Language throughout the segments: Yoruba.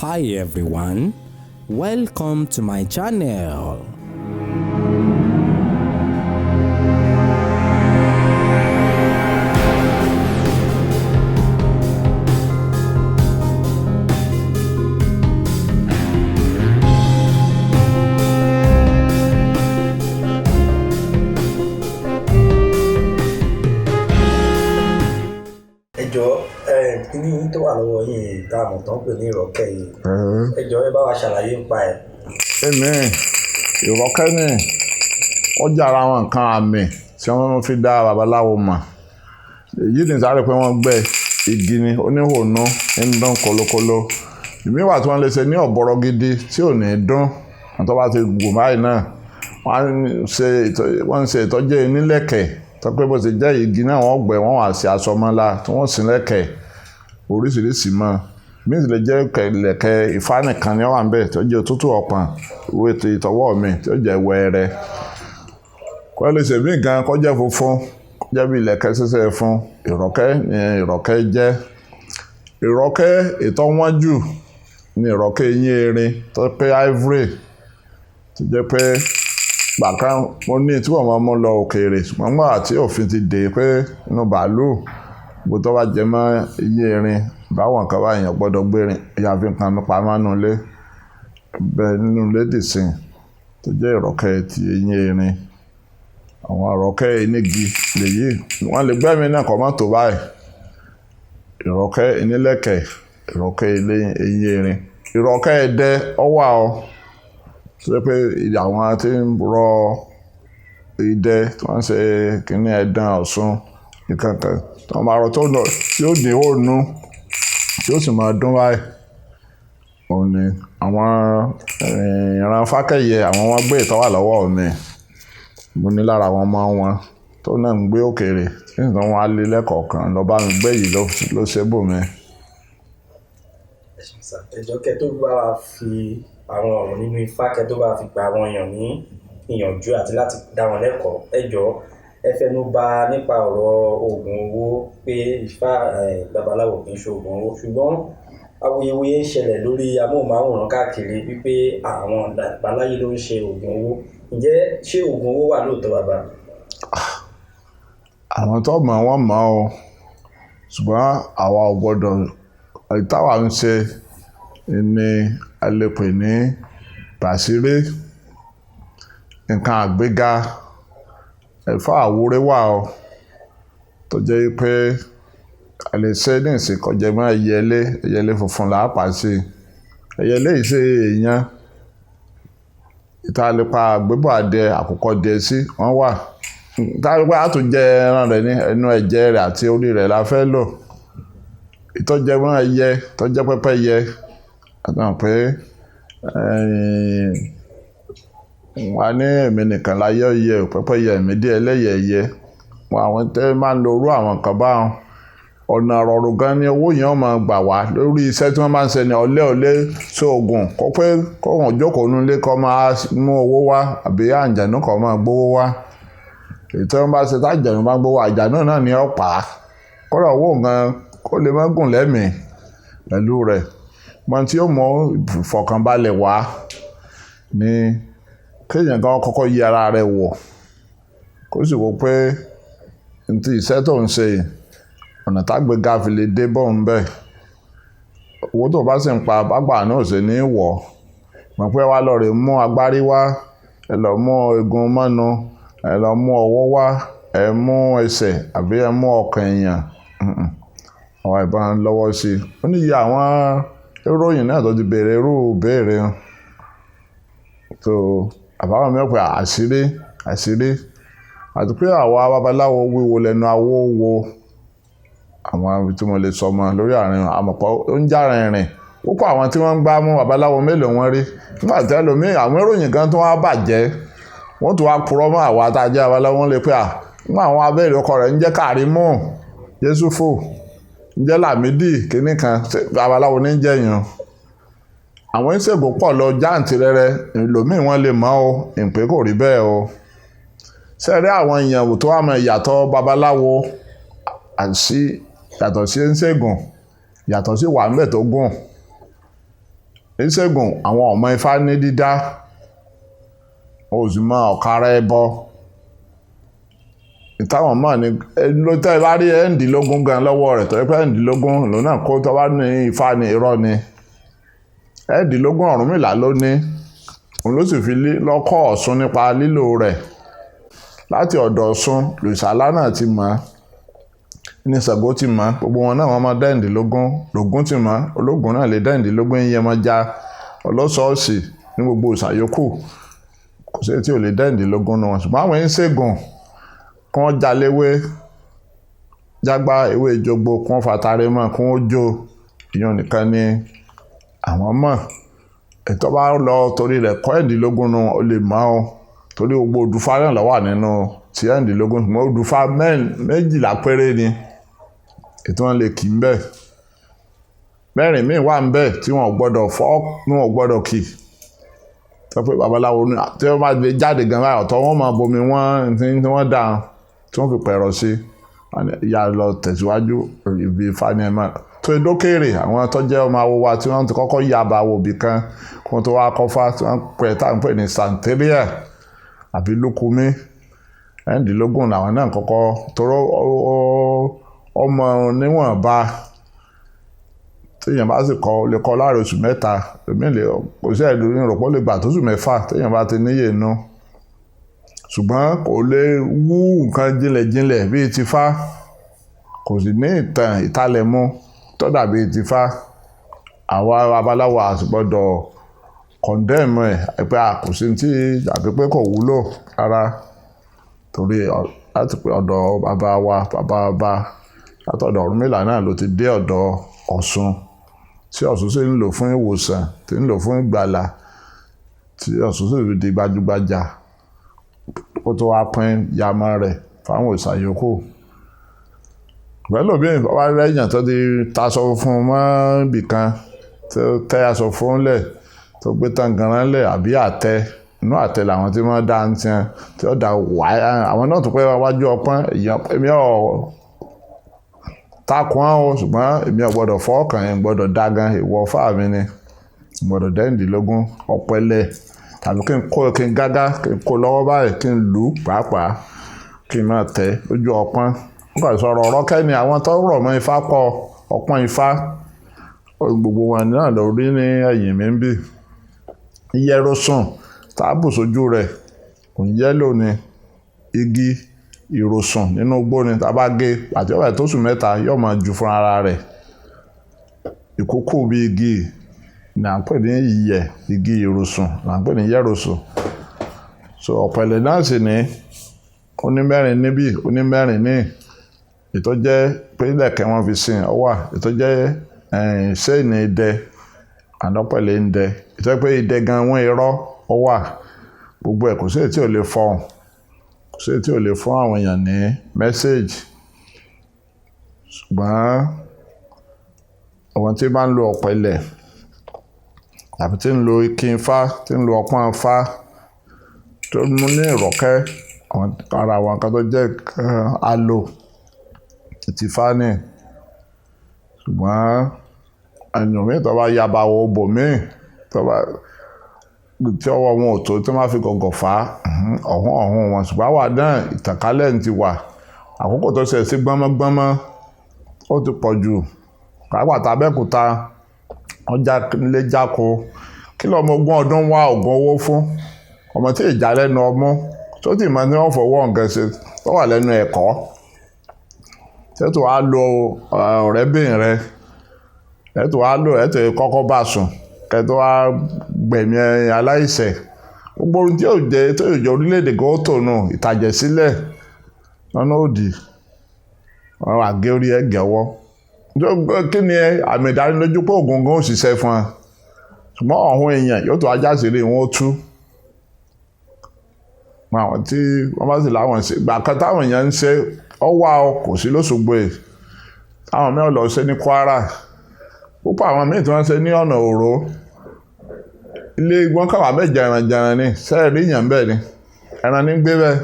Hi everyone, welcome to my channel. Ẹ jọ̀ọ́, kíní tó wà lọ́wọ́ yín tá a mọ̀ tán pè ní ìrọ̀kẹ́ yìí, ẹ jọ̀ọ́, ẹ bá wa ṣàlàyé nípa ẹ̀. Èmi ìrọ́kẹ́ ní ó jẹ́ ara àwọn nǹkan àmì tí wọ́n fi dá babaláwo mọ̀. Èyí ní sáré pé wọ́n gbẹ́ igi ni oníhòònú ń dún kolokolo. Ìmí wà tí wọ́n lè ṣe ní ọ̀bọ̀rọ̀ gidi tí ò ní dún. Àwọn tó bá ti gùn báyìí náà, wọ́n ń ṣe ìtọ́jú nílẹ̀kẹ̀ tó pé bó ṣe jẹ́ igi náà wọ́n gbẹ́, wọ́n wá ṣe aṣọ mọ́lá tí wọ́n sì lẹ̀kẹ̀ oríṣiríṣi mọ́. Ìmí sì lè jẹ́ ìlẹ̀kẹ̀ Ifá nìkan ni ó wà níbẹ̀ tó jẹ́ òtútù ọ̀pọ̀n, ìwé ìtọ́wọ́ mi tí ó jẹ́ wẹ́ẹ́rẹ́. Kọ́ lè ṣe mí gan kó jẹ́ funfun, kó jẹ́ bí ìlẹ̀kẹ̀ ṣẹṣẹ fún. Ìrọ̀kẹ́ ni ìrọ̀kẹ́ jẹ́. Ìrọ̀kẹ́ ìtọ́ wọ́n jù ni ìrọ̀kẹ́ eyín erin tó pé ivory, tó jẹ́ pé gbàkan mo ní tí wọ́n máa mú lọ òkèèrè, ṣùgbọ́n nígbà tí òfin ti dè pé inú bàálù, gbogbo tó bá jẹ mọ́ eyín erin, báwọn nǹkan báyìí èèyàn gbọdọ̀ gbé rin, ìyá fi nǹkan mi pamọ́ nínú ilé. Bẹ́ẹ̀ nínú ilé dìsìn tó jẹ́ ìrọ̀kẹ́ ti eyín erin. Àwọn ìrọ̀kẹ́ onígi lèyí, wọ́n lè gbẹ́ mi náà kọ́ mọ́tò báyìí. Ìrọ̀kẹ́ onílẹ̀kẹ̀, ìrọ̀kẹ́ eyín erin. Ìrọ̀kẹ́ ẹdẹ ó wà o. Tó jẹ́ pé àwọn tí ń rọ idẹ tí wọ́n ń ṣe kíní ẹ̀dán Ọ̀ṣun, nǹkan kan tí wọ́n máa rọ tó lọ, tí ó ní òórùn, tí ó sì máa dún báyìí. Òun ni àwọn ìran Fákẹ́yẹ, àwọn wọ́n gbé ìtọ́ wà lọ́wọ́ mi. Mo ní lára àwọn ọmọ wọn tó náà ń gbé òkèèrè, tí nǹkan wọn á lé lẹ́kọ̀ọ̀kan lọ bá mi gbé yìí ló ṣe bò mi. Ẹ jọ̀ọ́, kẹ́ tó bá wa fi àwọn ọ̀rọ̀ nínú Ifá, kẹ́ tó bá fi gba àwọn èèyàn ní ìyànjú àti láti dá wọn lẹ́kọ̀ọ́, ẹ jọ̀ọ́, ẹ fẹnu bà nípa ọ̀rọ̀ oògùn owó pé Ifá babaláwo kì í ṣe oògùn owó, ṣùgbọ́n awuyewuye ń ṣẹlẹ̀ lórí amóhùnmáwòrán káàkiri wípé àwọn babaláyé ló ń ṣe oògùn owó. Ǹjẹ́ ṣé oògùn owó wà lóòótọ́, bàbá? Àwọn tó mọ̀ wọ́n mọ̀ o, ṣùgbọ́n àwa ò gbọdọ̀. Ìtawà ń ṣe ni a lè pè ní bàṣírí, nǹkan àgbéga. Ẹ̀fọ́ àwúrẹ́ wà o, tó jẹ́ pé a lè ṣe ní ìsìnkú jẹ mọ́ ẹyẹlé, ẹyẹlé funfun là á pa sí i. Ẹyẹlé yìí ṣe èèyàn. Ìta lè pa àgbébọ̀ adìẹ, àkùkọ adìẹ sí, wọ́n wà. Ìta lè pa àtúnjẹ ẹran rẹ̀ ní ẹnu ẹ̀jẹ̀ rẹ̀ àti orí rẹ̀ la fẹ́ lò. Ìtọ́jẹ mọ́ ẹyẹ, ìtọ́jẹ pẹ́pẹ́yẹ. A mọ̀ pé wọ́n á ní èmi nìkan láyé ọyẹ, pẹ́pẹ́yẹ mi dé ẹlẹ́yẹyẹ. Àwọn tẹ́ máa ń lo irú àwọn nǹkan báwọn. Ọ̀nà rọrùn gan ni owó yẹn ó máa gbà wá lórí iṣẹ́ tí wọ́n máa ń ṣe ní ọ̀lẹ́ ọ̀lẹ́ sóògùn. Kó pé kó wọ́n jókòó nínú ilé kó máa mú owó wá àbí àǹjẹ̀nú kó máa gbówó wá. Èyí tí wọ́n bá ṣe tí àǹjẹ̀nú bá gbówó, àǹjẹ̀nú náà ni ó pa á. Kódà owó gan kó lè má gùn lẹ́mìí pẹ̀lú rẹ̀. Ohun tí ó mú ìfọ̀kànbalẹ̀ wá ni kí èèyàn kan kọ́kọ́ yí ara rẹ̀ wò, kó sì wò pé ntí iṣẹ́ tó ń ṣe, ọ̀nà tágbéga fi lè dé bọ́un bẹ́ẹ̀. Owó tó bá sì ń pa bágbà náà ò ṣe ní wọ̀. Mọ̀ pé wá lọ rè mú agbárí wá, ẹ lọ mú egun mọ́nu, ẹ lọ mú ọwọ́ wá, ẹ mú ẹsẹ̀ àbí ẹ mú ọkàn èèyàn. Àwọn ìbọn lọ́wọ́ sí i. Ó ní iye àwọn ìròyìn náà tó ti béèrè irú ìbéèrè. So àbáwọ̀n mi ò pé àṣírí, àṣírí. Àti pé àwa babaláwo wíwo lẹ́nu awo wo àwọn tí mo lè sọ mọ́ lórí àárín àmọ̀pọ̀ ó ń já rìnrìn. Púpọ̀ àwọn tí wọ́n ń gbá mú babaláwo mélòó wọn rí. Nígbà tí ẹlòmíì àwọn ìròyìn kan tó wá bàjẹ́, wọ́n tún wá purọ́ mọ́ àwa tá a jẹ́ babaláwo, wọ́n lè pé à, nígbà àwọn abẹ́rẹ́ ọkọ rẹ̀ ń jẹ́ Kàrímù, Yẹ́sùfù, ń jẹ́ Làmídì, kíní kan, babaláwo ní jẹ́ yẹn. Àwọn ìṣègùn pọ̀ lọ jáǹtìrẹrẹ, ẹlòmíì wọ́n lè mọ̀ o, ìpè kò rí bẹ́ẹ̀ o. Ṣé ẹ rí àwọn èèyàn tó wà mọ ìyàtọ̀ babaláwo àti yàtọ̀ sí ìṣègùn, yàtọ̀ sí wà níbẹ̀ tó gùn. Ìṣègùn àwọn ọmọ Ifá ní dídá, wọn ò sì mọ ọ̀kàrà ẹbọ. Ìtàwọn mọ̀ ní ló tẹ́ ẹ bá rí ẹ̀ǹdínlógún gan lọ́wọ́ rẹ̀, tọ́ pé ẹ̀ǹdínlógún lòun náà kó tó bá ní Ifá ní irọ́ ni. 25 Ọ̀rúnmìlà ló ní, òun ló sì fi lọ́kọ́ Ọ̀ṣun nípa lílò rẹ̀. Láti ọ̀dọ̀ Ọ̀ṣun lòṣàlá náà ti mọ̀, ní Ṣàngó ti mọ̀, gbogbo wọn náà wọ́n máa dẹ́ǹdínlógún, lògún ti mọ̀, ológun náà lè dẹ́ǹdínlógún, Yemọja, ọlọ́sọ̀ọ̀sì ní gbogbo ìṣàyókù, kò sí tí ò lè dẹ́ǹdínlógún nu wọn. Ṣùgbọ́n àwọn ń ṣègùn kí wọ́n jaléwé, jágbá ewé ìjogbo, kí wọ́n fatare mọ́, kí wọ́n jó, ìyẹn nìkan ni àwọn mọ̀. Ètò bá lọ torí rẹ̀ kọ́ 25 nu ó lè mọ̀ ọ́, torí gbogbo òdùfá náà ló wà nínú ti 25, ṣùgbọ́n òdùfá 12 péré ni ètò wọn lè kì í bẹ́ẹ̀. 4 míì wà ń bẹ́ẹ̀ tí wọn ò gbọ́dọ̀ fọ́, wọn ò gbọ́dọ̀ kì. Sọ pé babaláwo ni tí wọ́n bá lè jáde gan báyìí, ọ̀tọ̀ wọn máa bomi wọ́n tí wọ́n dà tí wọ́n fi pẹ̀rọ sí. Ìyá lọ tẹ̀síwájú ibi Ifá ni ẹ máa tó dókèrè. Àwọn tó jẹ́ ọmọ awo wa tí wọ́n ti kọ́kọ́ ya bá wo ibì kan kí wọ́n tó wá kọ́fá tí wọ́n pẹ̀ tá à ń pè ní Santeria àbí Lukumi. 25 làwọn náà kọ́kọ́ toró ọmọ níwọ̀nba. Téèyàn bá sì kọ́, ó lè kọ́ láàrin oṣù 3, èmi lè kò sí ẹ̀dùn ìrọ̀pọ̀ lè gbà tó oṣù 6 téèyàn bá ti níyè inú. Ṣùgbọ́n kò lè wú nǹkan jinlẹ̀jinlẹ̀ bíi tifá, kò sì ní ìtàn ìtalẹ̀mú tó dàbí tifá. Àwa babaláwo a sì gbọ́dọ̀ condemn ẹ̀ pé a kò sí tí àbí pé kò wúlò rárá, torí láti pé ọ̀dọ̀ bàbá wa, bàbá bàbá látọ̀dọ̀ Ọ̀rúnmìlà náà ló ti dé ọ̀dọ̀ Ọ̀ṣun, tí Ọ̀ṣun sì ń lò fún ìwòsàn, tí ń lò fún ìgbàlà, tí Ọ̀ṣun sì fi di gbajúgbajà kó tó wá pín yamọ rẹ̀ fáwọn òòṣà yòókù. Pẹ̀lú bí wọ́n bá rẹ́yìn tó ti taṣọ fún mọ́ ibì kan, tó tẹ́ aṣọ fún lẹ̀, tó gbé tangaran lẹ̀ àbí àtẹ, inú àtẹ làwọn tí wọ́n dá ń tiẹ̀, tí ó dá wá, àwọn náà tó pé wájú ọpọ́n, èèyàn èmi ò takùn án o, ṣùgbọ́n èmi ò gbọ́dọ̀ fọ́ ọkàn yẹn, gbọ́dọ̀ dá gan, ìwọ fáà mi ni, gbọ́dọ̀ dẹ́ǹdínlógún ọ̀pẹ̀lẹ̀ tàbí kí n kó, kí n gágá, kí n kó lọ́wọ́ báyìí, kí n lù ú pàápàá, kí n máa tẹ̀ lójú ọpọ́n. Wọ́n kàn sọ̀rọ̀ ọ̀rọ̀ kẹ́ni àwọn tó rọ̀ mọ́ Ifá pọ̀, ọpọ́n Ifá, gbogbo wọn náà ló rí ní ẹ̀yìn mi ń bì. Iyẹ̀rọ̀sùn táàbù sójú rẹ̀, òun yẹ́lò ni, igi ìrọ̀sùn nínú igbó ni, tá a bá gé àti ọ̀rẹ́ tó oṣù 3 yóò máa ju fún ara rẹ̀. Ìkókó bí igi ni à ń pè ní ìyẹ̀, igi ìrọ̀sùn là ń pè ní yẹ̀rọ̀sùn. So ọ̀pẹ̀lẹ̀ náà sì ní oní 4 níbí, oní 4 ní. Ètò jẹ́ pé ilẹ̀kẹ̀ wọn fi sin ọ wà, ètò jẹ́ ṣéènì idẹ, ànọ́pẹ̀lẹ̀ ń dẹ, ètò jẹ́ pé idẹ gan wọ́n irọ́ ọ wà. Gbogbo ẹ̀ kò sí èyí tí ò lè fọhùn, kò sí èyí tí ò lè fún àwọn èèyàn ní message. Ṣùgbọ́n àwọn tí bá ń lo ọ̀pẹ̀lẹ̀ tàbí tí ń lo ikin Ifá, tí ń lo ọpọ́n Ifá tó mú ní ìrọ̀kẹ́, àwọn ara àwọn nǹkan tó jẹ́ alo títí Ifá ni. Ṣùgbọ́n ẹlòmíì tó bá yaba wo ibòmíì, tó bá tí ọwọ́ wọn ò tó, tí wọ́n bá fi gọ̀gọ̀ fà á, ọ̀hún ọ̀hún wọn. Ṣùgbọ́n àwa náà ìtànkálẹ̀ ń ti wà. Àkókò tó ṣe sí gbọ́nmọ́gbọ́nmọ́, ó ti pọ̀ jù. Pàápàá tàbẹ́kúta, ọjà lé jáko. Kí lọmọ ogún ọdún wá ògùn owó fún? Ọmọ tí ìjà lẹ́nu ọmú, tó sì mọ tí wọ́n fọwọ́ nǹkan ṣe, tó wà lẹ́nu ẹ̀kọ́. Tí ẹ tó wá lo ọ̀rẹ́bìnrin rẹ, ẹ tó wá lo, ẹ tó kọ́kọ́ bá sùn, kí ẹ tó wá gbẹ̀mí aláìṣẹ̀. Gbogbo ohun tí yóò jẹ́, tí yóò jẹ́ orílẹ̀-èdè gan ó tònú ìtàjẹ̀ sílẹ̀ lọ́nà òdì. Wọ́n wá gé orí ẹ̀ gẹ̀wọ́. Kí ni àmì ìdánilójú pé ògùn gan ó ṣiṣẹ́ fún ẹ? Ṣùgbọ́n ọ̀hún èèyàn yóò tó ajá sí rí wọn ó tú. Àwọn tí wọ́n bá sì láwọn ṣe, ìgbà kan táwọn èèyàn ń ṣe, ó wà ó, kò sí lóṣogbo ẹ̀. Táwọn mìíràn lọ ṣe ní Kwara. Púpọ̀ àwọn mìíràn tí wọ́n ṣe ní ọ̀nà Òró. Ilé wọn kàn wá bẹ́ẹ̀ jẹranjẹran ni, ṣé ẹ rí èèyàn bẹ́ẹ̀ ni? Ẹran ní gbé bẹ́ẹ̀.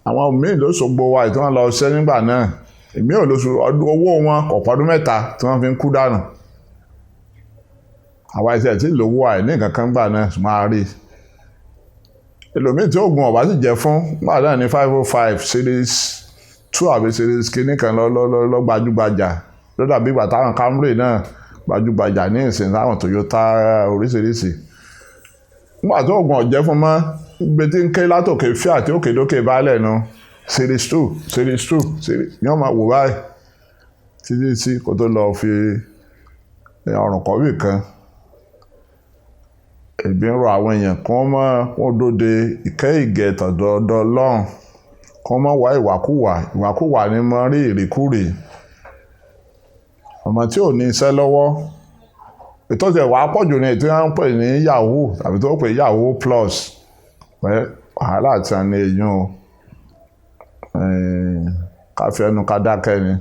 Àwọn mìíràn lóṣogbo wa tí wọ́n lọ ṣe nígbà náà. Èmi ò lóṣù, ọdún owó wọn kò pọ̀ ọdún 3 tí wọ́n fi ń kú dànù. Àwa iṣẹ́ tí lówó àìní nǹkan kan gbà náà máa rí ẹlòmíì tí oògùn ọ̀bá sì jẹ́ fún gbà náà ní 505 series 2 àbí series kínní kan lọ gbajúgbajà, ló dàbí ìgbà táwọn Camry náà gbajúgbajà ní ìsìn, táwọn Toyota oríṣiríṣi. Nígbà tí oògùn ọ̀jẹ́ fún mọ́, gbé tí ń ké látòkè fíà tí òkè dókè bálẹ̀ nu series 2, series 2, series ní ọmọ wò báyìí títí tí kò tó lọ fi ọrùn kọ́bì kan. Èmi ń rọ àwọn èèyàn kí wọ́n mọ́ wọ́n dóde ìkẹ́ ìgẹ̀ tọ̀dọ̀dọ̀ Ọlọ́run, kí wọ́n mọ́ wá ìwàkúwà. Ìwàkúwà ni mo rí ìrìkúrì. Ọmọ tí ò ní iṣẹ́ lọ́wọ́, ìtọ́jú ẹ̀ wàá pọ̀jù ní èyí tí wọ́n ń pè ní yahoo tàbí tó pè yahoo plus pẹ́ wàhálà tí a ní eyín o. Ká fi ẹnu ká dákẹ́ ni.